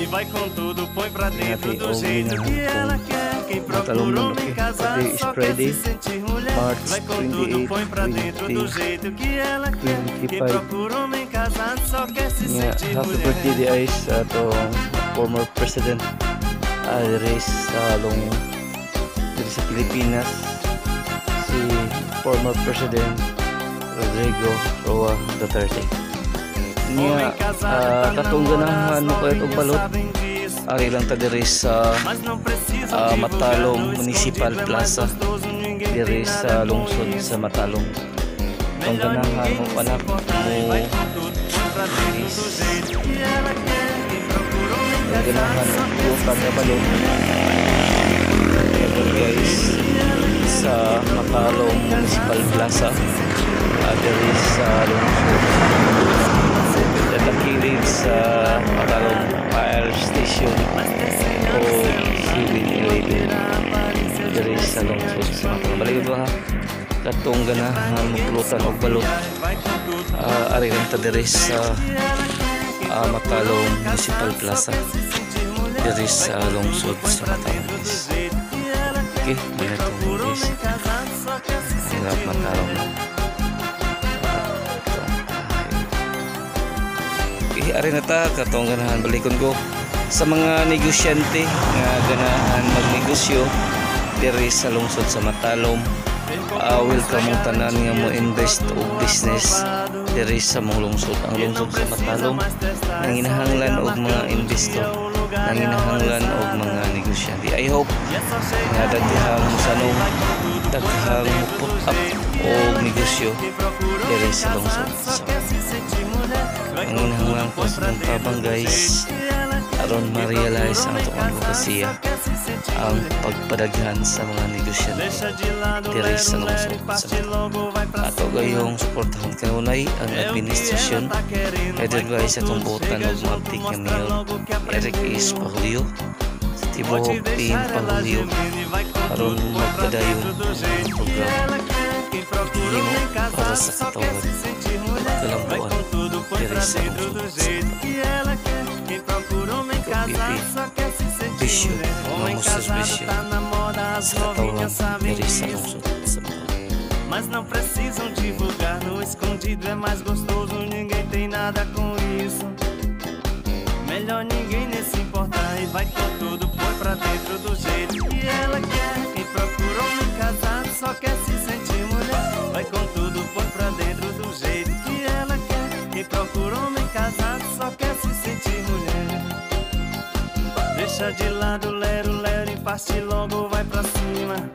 E vai com tudo, põe pra dentro Natin do og jeito que ginahan ela kung quer. Quem Matalom procura nun, homem okay. casado Today is só quer Friday, se sentir mulher. March Vai com tudo, 28, põe pra dentro do 20, jeito que ela quer. Quem 25. Procura homem casado só quer se Nya, sentir happy mulher. Birthday di ay sa atong former president diri sa long diri sa Pilipinas, si former President Rodrigo Roa Duterte. Niya, katong ganahan mo kayo og balot, ari lang ta diri sa Matalom Municipal Plaza diri sa lungsod sa Matalom. Kung ganahan mo panak mo is kung ganahan mo pulutan nga balot, ito, guys, sa Matalom Municipal Plaza, diri sa lungsod sa kilid sa Matalom Fire Station o 7-Eleven diri sa lungsod sa Matalom. Balik ito ha, katong ganahan mo pulutan og balot, ari lang ta diri sa Matalom Municipal Plaza diri sa lungsod sa Matalom, guys. Okay, dito ito, guys. I love Matalom. Ito. Okay, ari na ta katong ganahan, balikon ko sa mga negosyante nga ganahan magnegosyo diri sa lungsod sa Matalom. Welcome mong tanan nga mo invest og business diri sa mong lungsod. Ang lungsod sa Matalom nanginahanglan og mga investor, nanginahanglan og mga negosyante. I hope nga daghang mosanong, daghang mo put up og negosyo diri sa lungsod sa Nanginahanglan ko sa inyong tabang, guys, aron ma-realize ang atong advokasya, ang pagpadaghan sa mga negosyante diri sa lungsod sa ato. Gayong suportahan kanunay ang administrasyon headed by sa atong buotan og maabtik nga mayor Eric S. Pahulio sa tibuok team Pahulio aron magpadayon ang programa himo para sa katawhan, kalambuan diri sa lungsod sa Ikaw, Bisyo, mga serbisyo sa katawhan diri sa lungsod sa Matalom. Mas não precisam divulgar, no escondido é mais gostoso, ninguém tem nada com isso. Melhor ninguém nem se importar e vai com tudo, põe pra dentro do jeito que ela quer. Quem procura homem casado só quer se sentir mulher. Vai com tudo, põe pra dentro do jeito que ela quer. Quem procura homem casado só quer se sentir mulher. Deixa de lado, lero, lero e parte logo, vai pra cima.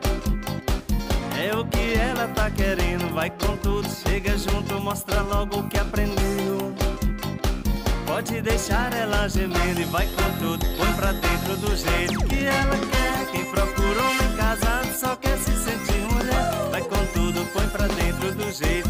É o que ela tá querendo, vai com tudo, chega junto, mostra logo o que aprendeu. Pode deixar ela gemendo e vai com tudo, põe pra dentro do jeito que ela quer. Quem procura homem casado só quer se sentir mulher. Vai com tudo, põe pra dentro do jeito